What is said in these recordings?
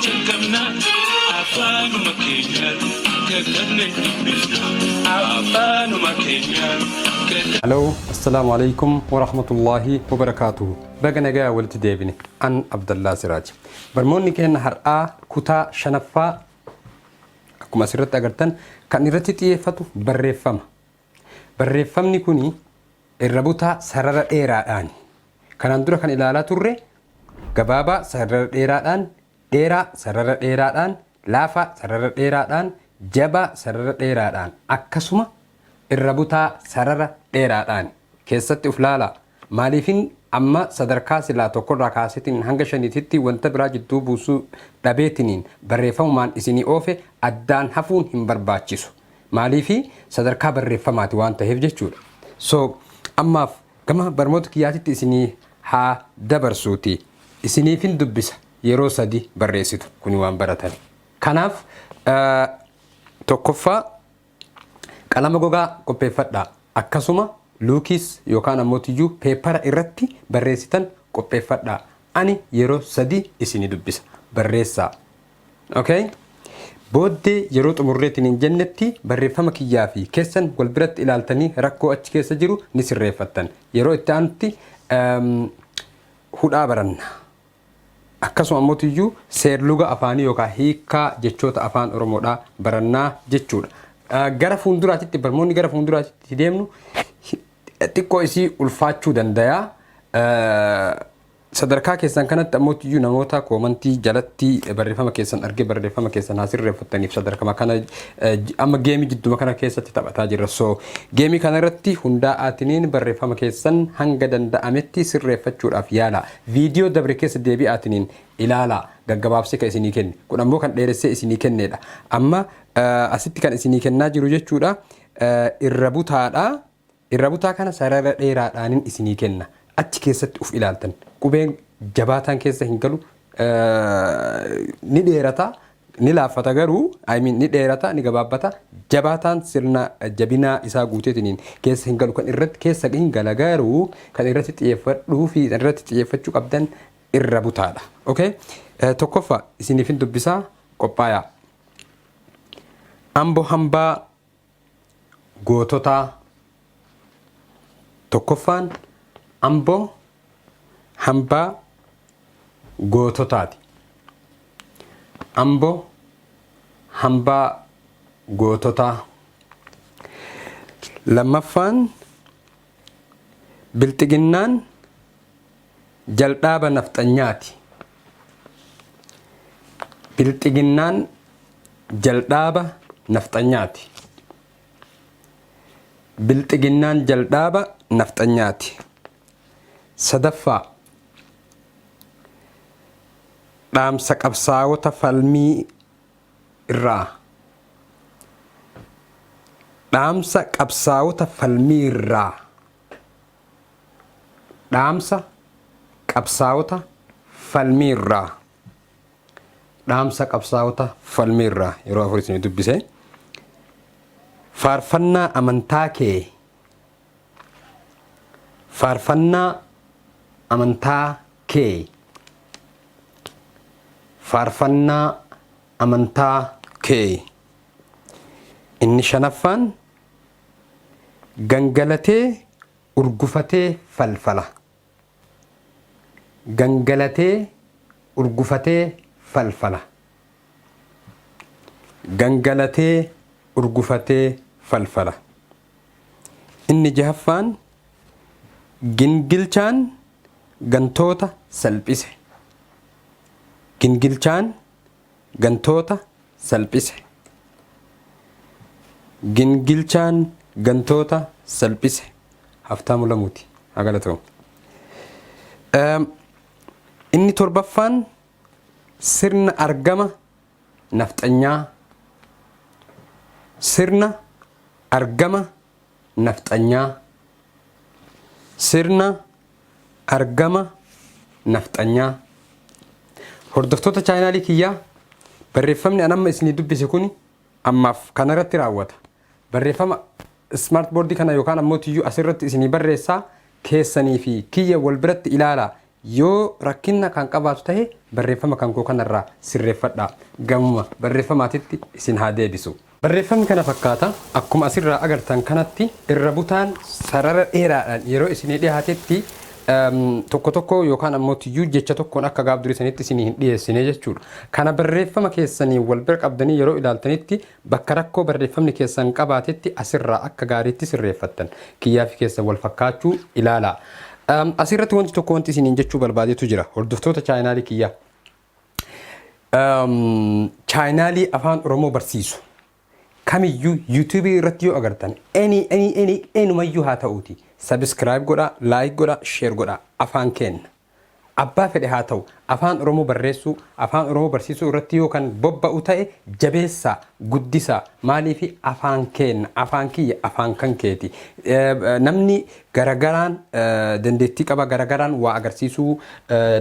Jalqabna afaanuma keenyaan katabne dubbifna afaanuma keenyaan. Hello, Assalaamu Alaikum Warahmatullaahi Wabarakaatuhu. Baga nagaa walitti deebine. An Abdallaa Siraaj. Barmoonni keenya har'aa kutaa shanaffaa akkuma asirratti agartan kan irratti xiyyeeffatu barreeffama. Barreeffamni kun irra butaa sarara dheeraadhaani. Kanaan dura kan ilaalaa turre gabaabaa sarara dheeraadhaan, dheeraa sarara dheeraadhaan, laafaa sarara dheeraadhaan, jabaa sarara dheeraadhaan akkasuma irra butaa sarara dheeraadhaan keessatti uf laalaa. Maaliifin amma sadarkaa silaa tokkorraa kaasetiin hanga shaniititti wanta biraa jidduu buusuu dhabeetiniin barreeffamumaan isinii oofe addaan hafuun hin barbaachisu. Maaliifi sadarkaa barreeffamaati waan taheef jechuudha. So ammaaf gama barmoota kiyyaatitti isinii haa dabarsuuti. Isiniifin dubbisa yeroo sadi barreessitu kuni waan baratan. Kanaaf tokkoffaa qalama gogaa qopheeffadhaa. Akkasuma luukiis yookaan ammoo tiyyuu peepara irratti barreessitan qopheeffadhaa. Ani yeroo sadi isinii dubbisa. Barreessaa. Okay? Booddee yeroo xumurreetiin hin jennetti barreeffama kiyyaa fi keessan wal biratti ilaaltanii rakkoo achi keessa jiru ni sirreeffattan. Yeroo itti aanutti hudhaa baranna. Akkasuma ammoo tiyyuu seerluga afaanii yookaan hiikkaa jechoota afaan Oromoodhaa barannaa jechuudha. Gara fuulduraatitti barmoonni gara fuulduraatitti deemnu xiqqoo isii ulfaachuu danda'a. Sadarkaa keessan kanatti ammoo iyyuu namoota koomantii jalatti barreeffama keessan argee barreeffama keessan haa sirreeffattaniif sadarkama kana amma geemii jidduma kana keessatti taphataa jirra. So geemii kana irratti hundaa'aatiniin barreeffama keessan hanga danda'ametti sirreeffachuudhaaf yaala. Viidiyoo dabre keessa deebi'aatiniin ilaala gaggabaabsee kan isinii kenne. Kun ammoo kan dheeressee isinii kennedha. Amma asitti kan isinii kennaa jiru jechuudha irra butaadha. Irra butaa kana sarara dheeraadhaanin isinii kenna. Achi keessatti uf ilaaltan. Qubeen jabaataan keessa hin galu. Ni dheerata, ni laaffata garuu, I mean, ni dheerata, ni gabaabbata. Jabaataan sirna jabinaa isaa guuteetiniin keessa hin galu. Kan irratti keessa hin gala garuu kan irratti xiyyeeffadhuu fi kan irratti xiyyeeffachuu qabdan irra butaadha. Okay? Tokkoffaa isiniifin dubbisaa qophaayaa. Ambo hambaa goototaa Tokkoffaan Ambo hambaa goototaati. Ambo hambaa goototaa. Lammaffaan Bilxiginnaan jaldhaaba nafxanyaati. Bilxiginnaan jaldhaaba nafxanyaati. Bilxiginnaan jaldhaaba nafxanyaati. Sadaffaa dhaamsa qabsaawota falmii irraa. Dhaamsa qabsaawota falmii irraa. Dhaamsa qabsaawota falmii irraa. Dhaamsa qabsaa'ota falmii irraa yeroo afur isinii dubbise. Faarfannaa amantaa kee. Faarfannaa amantaa kee. Faarfannaa amantaa kee. Inni shanaffaan gangalatee urgufatee falfala. Gangalatee urgufatee falfala. Gangalatee urgufatee falfala. Inni jahaffaan gingilchaan gantoota salphise. Gingilchaan gantoota salphise. Gingilchaan gantoota salphise. Haftaamu Lamuuti. Haa galatoomu. Inni torbaffaan sirna argama nafxanyaa. Sirna argama nafxanyaa. Sirna argama nafxanyaa. Hordoftoota chaayinaalii kiyyaa barreeffamni an amma isinii dubbise kuni ammaaf kanarratti raawwata. Barreeffama smart board kana yookaan ammoo tiyyuu asirratti isinii barreessaa keessanii fi kiyya wal biratti ilaalaa. Yoo rakkina kan qabaatu tahe, barreeffama kan koo kanarraa sirreeffadhaa. Gamuma barreeffamaatitti isin haa deebisu. Barreeffamni kana fakkaata. Akkuma asirraa agartan kanatti, irra butaan sarara dheeraadhaan yeroo isinii dhiyaatetti, tokko tokko yookaan ammoo tiyyuu jecha tokkoon akka gaaf durii sanitti isinii hin dhiyeessine jechuudha. Kana barreeffama keessanii wal bira qabdanii yeroo ilaaltanitti, bakka rakkoo barreeffamni keessan qabaatetti asirraa akka gaariitti sirreeffattan. Kiyyaa fi keessan wal fakkaachuu ilaalaa. Asirratti wanti tokko wanti isiniin jechuu barbaadetu jira. Hordoftoota chaanaalii kiyyaa. Chaanaalii Afaan Oromoo barsiisu kamiyyuu YouTubeii irratti yoo agartan, any eenyumayyuu haa ta'uuti, subscribe godhaa, like godhaa, share godhaa. Afaan kenna. Abbaa fedhe haa ta'u, Afaan Oromoo barreessuu, Afaan Oromoo barsiisuu irratti yoo kan bobba'u ta'e, jabeessaa, guddisaa. Maaliifi? Afaan keenna, afaan kiyya, afaan kan keeti. Namni garagaraan dandeettii qaba, garagaraan waa agarsiisuu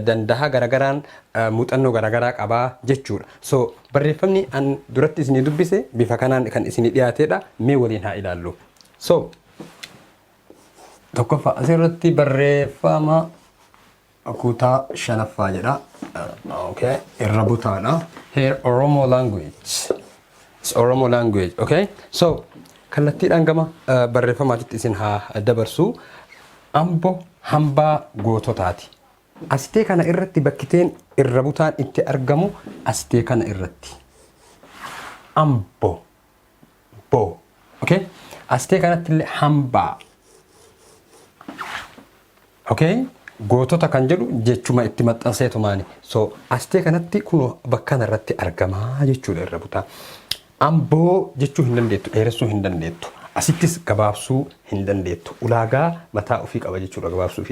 danda'a, garagaraan muuxannoo garagaraa qabaa jechuudha. So barreeffamni an duratti isinii dubbise bifa kanaan kan isinii dhiyaateedha. Mee waliin haa ilaallu. So tokkoffaa asirratti barreeffama kutaa shanaffaa jedha. Okay, irra butaadha. Here, Oromo language. It's Oromo language, okay? So kallattiidhaan gama barreeffamaatitti isin haa dabarsu. Ambo hambaa goototaati. Astee kana irratti bakkiteen irra butaan itti argamu astee kana irratti. Ambo. Bo. Okay? Astee kanatti illee hambaa. Okay? Gootota kan jedhu jechuma itti maxxanseetumaani. So astee kanatti kun bakka kanarratti argamaa jechuudha irra butaa. Amboo jechuu hin dandeettu, dheeressuu hin dandeettu. Asittis gabaabsuu hin dandeettu. Ulaagaa mataa ofii qaba jechuudha gabaabsuu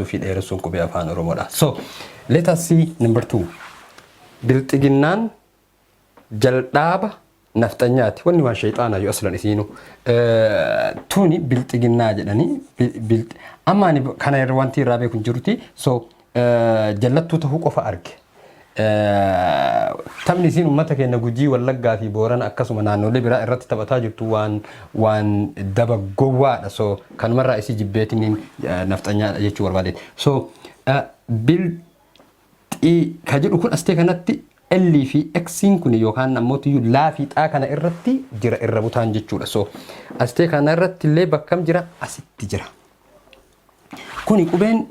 fi dheeressuun qubee Afaan Oromoodha. So let us see number two. Bilxiginnaan jal'aaba nafxanyaati. Wanni waan shayxaanaa yoo aslan isiinu. Tuni bilxiginnaa jedhanii, amma ani kana irra wanti irraa beeku hin jiruti. So jallattuu tahuu qofa arge. Taphni isiin uummata keenya Gujii, Wallaggaa fi Boorana, akkasuma naannolee biraa irratti taphataa jirtu waan daba gowwaadha. So kanumarraa isii jibbeetiniin nafxanyaadha jechuu barbaadeeti. So bilxii ka jedhu kun astee kanatti L fi X'n kun yookaan ammoo laa fi xaa kana irratti jira irra butaan jechuudha. So astee kana irratti illee bakkam jira? Asitti jira. Kuni qubeen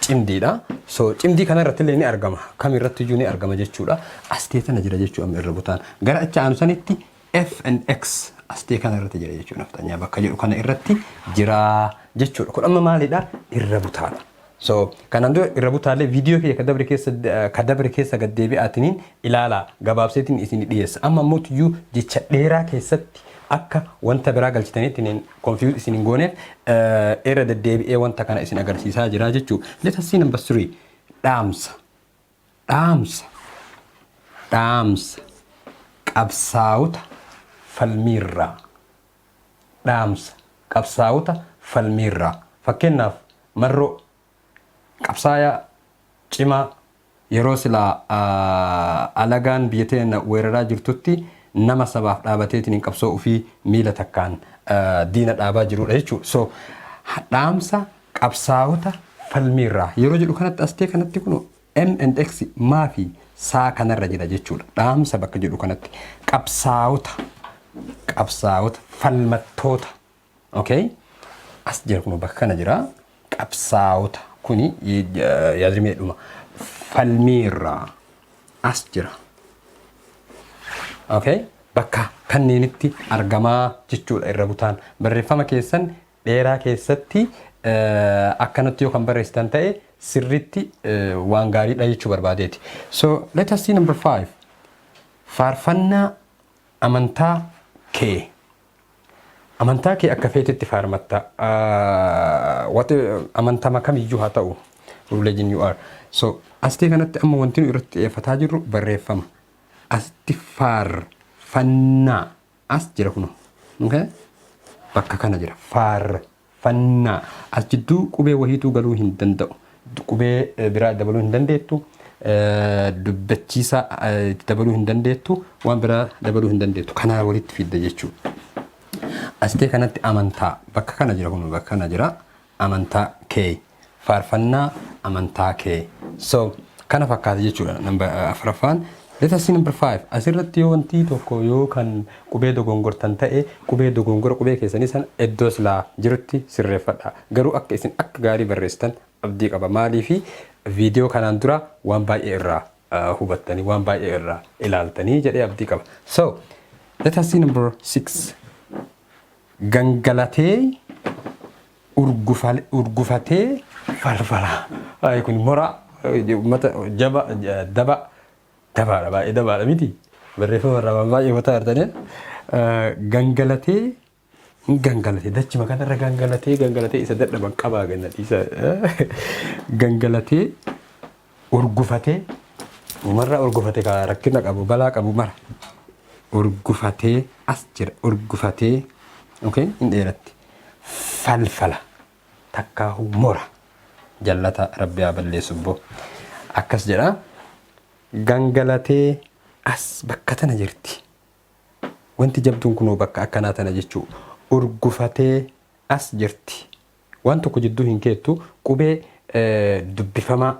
cimdiidha. So cimdii kana irratti illee ni argama. Kam irratti iyyuu ni argama jechuudha. Astee tana jira jechuudha amma irra butaan. Gara achi aanu sanitti F and X astee kana irratti jira jechuudha. Nafxanyaa bakka jedhu kana irratti jira jechuudha. Kun amma maalidha? Irra butaadha. So kanaan dura irra butaallee viidiyoo kiyya ka dabre keessa gad deebi'aatiniin ilaalaa, gabaabseetiin isin dhiyeessa. Amma ammoo iyyuu jecha dheeraa keessatti akka wanta biraa galchitaniitiin confuse isin hin gooneef irra deddeebi'ee wanta kana isin agarsiisaa jira jechuudha. Let us see number three. Dhaamsa. Dhaamsa. Dhaamsa. Qabsaa'ota falmiirraa. Dhaamsa. Qabsaa'ota falmiirraa. Fakkeenyaaf, Marroo qabsaayaa cimaa yeroo silaa alagaan biyya teenya weeraraa jirtutti nama sabaaf dhaabateetiin hin qabsoo ofii miila takkaan diina dhaabaa jirudha jechuudha. So dhaamsa qabsaa'ota falmiirraa yeroo jedhu kanatti astee kanatti kun M and X, maa fi saa kanarra jira jechuudha. Dhaamsa bakka jedhu kanatti qabsaa'ota, qabsaa'ota, falmattoota, okay, as jira, kun bakka kana jira. Qabsaa'ota kuni yaadrimeedhuma falmiirraa as jira. Okay, bakka kanneenitti argamaa jechuudha irra butaan. Barreeffama keessan dheeraa keessatti akkanatti yoo kan barreessitan ta'e, sirritti waan gaariidha jechuu barbaadeeti. So let us see number five. Faarfannaa amantaa kee. Amantaa kee akka feetetti faarmatta. Amantama kamiyyuu haa ta'u, religion you are. So astee kanatti amma wanti nu irratti xiyyeeffataa jirru barreeffama. Asitti faarfannaa as jira kuno. Okay? Bakka kana jira. Faarfannaa. As jidduu qubee wahiituu galuu hin danda'u. Qubee biraa dabaluu hin dandeettu. Dubbachiisaa dabaluu hin dandeettu. Waan biraa dabaluu hin dandeettu. Kanaa walitti fidda jechuudha. Astee kanatti amantaa bakka kana jira kun, bakka kana jira, amantaa kee. Faarfannaa amantaa kee. So kana fakkaata jechuudha number afuraffaan. Let us see number five. Asirratti yoo wanti tokko yoo kan qubee dogongortan ta'e, qubee dogongora qubee keessanii sana iddoo silaa jirutti sirreeffadha. Garuu akka isin akka gaarii barreessitan abdii qaba. Maaliifi viidiyoo kanaan dura waan baay'ee irraa hubattanii, waan baay'ee irraa ilaaltanii jedhee abdii qaba. So let us see number six. Gangalatee urgufatee falfala. Ay, kun mora uummata jaba daba dabaadha, baay'ee dabaadha miti. Barreeffama irraa waan baay'ee mataa artanii gangalatee gangalatee dachima kanarra gangalatee gangalatee isa dadhaban qabaa ganna dhiisa, gangalatee urgufatee umarra urgufate ka rakkina qabu, balaa qabu mara urgufatee as jira. Urgufatee, okay, hin dheeratti, falfala takkaahu mora jallata rabbi haa balleessu bbo. Akkas jedha: gangalatee as bakka tana jirti. Wanti jabduun kunoo bakka akkanaa tana jechuu. Urgufatee as jirti. Waan tokko jidduu hin keettu. Qubee dubbifamaa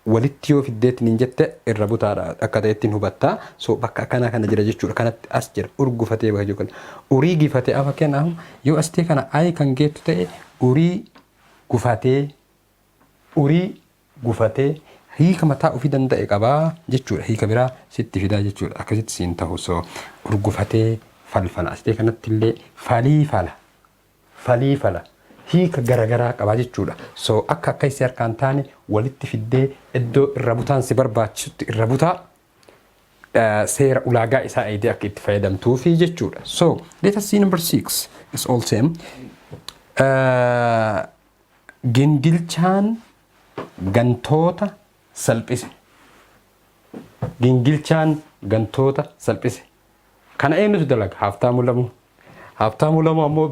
walitti yoo fiddeetiin hin jette irra butaadha akka ta'etti hin hubattaa. So bakka akkanaa kana jira jechuudha. Kanatti as jira urgufatee bakka jiru kana. Urii gifatee, fakkeenyaaf yoo astee kana ayi kan geettu ta'e, urii gufatee, urii gufatee hiika mataa ofii danda'e qabaa jechuudha. Hiika biraa sitti fidaa jechuudha. Akkasitti siin ta'u. So urgufatee falfala, astee kanatti illee falii fala, falii fala hiika garagaraa qabaa jechuudha. So akka isii harkaan taane walitti fiddee iddoo irra butaan si barbaachisutti irra butaa seera ulaagaa isaa eegdee akka itti fayyadamtuufi jechuudha. So let us see number six is all same. Gingilchaan gantoota salphise. Gingilchaan gantoota salphise. Kana eenyutu dalaga? Haaftaamuu Lamuu. Haaftaamuu Lamuu ammoo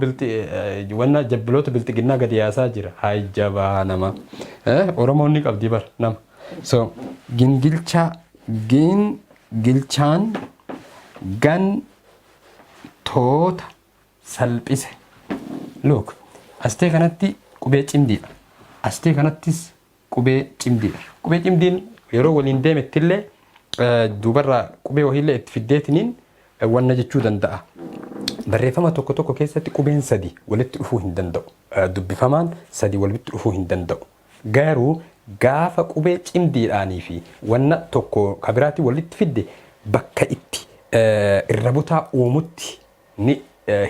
wanna jabbiloota bilxiginnaa gadi yaasaa jira. Hayi jabaa nama. Oromoon ni qabdi bar nama. So gingilchaa, gingilchaan gantoota salphise. Look, astee kanatti qubee cimdiidha. Astee kanattis qubee cimdiidha. Qubee cimdiin yeroo waliin deemettillee duubarraa qubee wahiillee itti fiddeetiniin wanna jechuu danda'a. Barreeffama tokko tokko keessatti qubeen sadi walitti dhufuu hin danda'u. Dubbifamaan sadi walitti dhufuu hin danda'u. Garuu gaafa qubee cimdiidhaanii fi wanna tokko kabiraatti walitti fidde, bakka itti irra butaa uumutti ni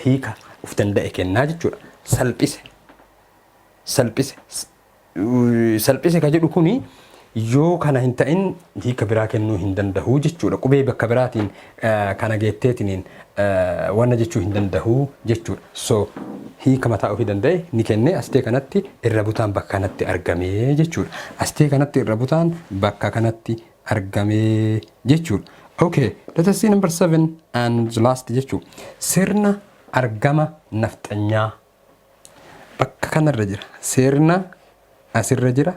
hiika uf danda'e kennaa jechuudha. Salphise. Salphise. Salphise ka jedhu kuni yoo kana hin ta'in hiika biraa kennuu hin danda'u jechuudha. Qubee bakka biraatiin kana geetteetiniin wanna jechuu hin danda'u jechuudha. So hiika mataa ofii danda'e ni kenne. Astee kanatti irra butaan bakka kanatti argamee jechuudha. Astee kanatti irra butaan bakka kanatti argamee jechuudha. Okay, let us see number seven and the last jechuudha. Sirna argama nafxanyaa bakka kanarra jira. Sirna asirra jira.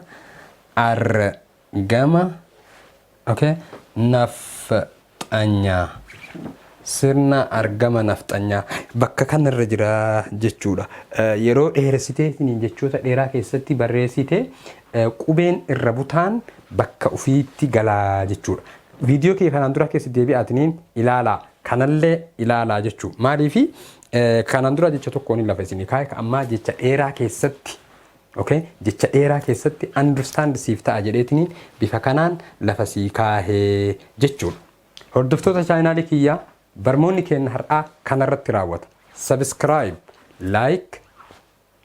Argama, okay, nafxanyaa. Sirna argama nafxanyaa bakka kanarra jira jechuudha. Yeroo dheeressitee jechoota dheeraa keessatti barreessitee qubeen irra butaan bakka ofiitti galaa jechuudha. Viidiyoo kee kanaan dura keessa deebi'aatiniin ilaalaa, kanallee ilaalaa jechuudha. Maaliifi kanaan dura jecha tokkoon lafa isinii kaa'e, ammaa jecha dheeraa keessatti, okay, jecha dheeraa keessatti understand siif ta'a jedheetiniin bifa kanaan lafa sii kaahee jechuudha. Hordoftoota chaanaalii kiyyaa, barmoonni keenya har'aa kanarratti raawwata. Subscribe, like,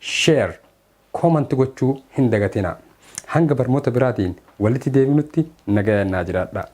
share, comment gochuu hin dagatinaa. Hanga barmoota biraatiin walitti deebinutti nagayannaa jiraadha.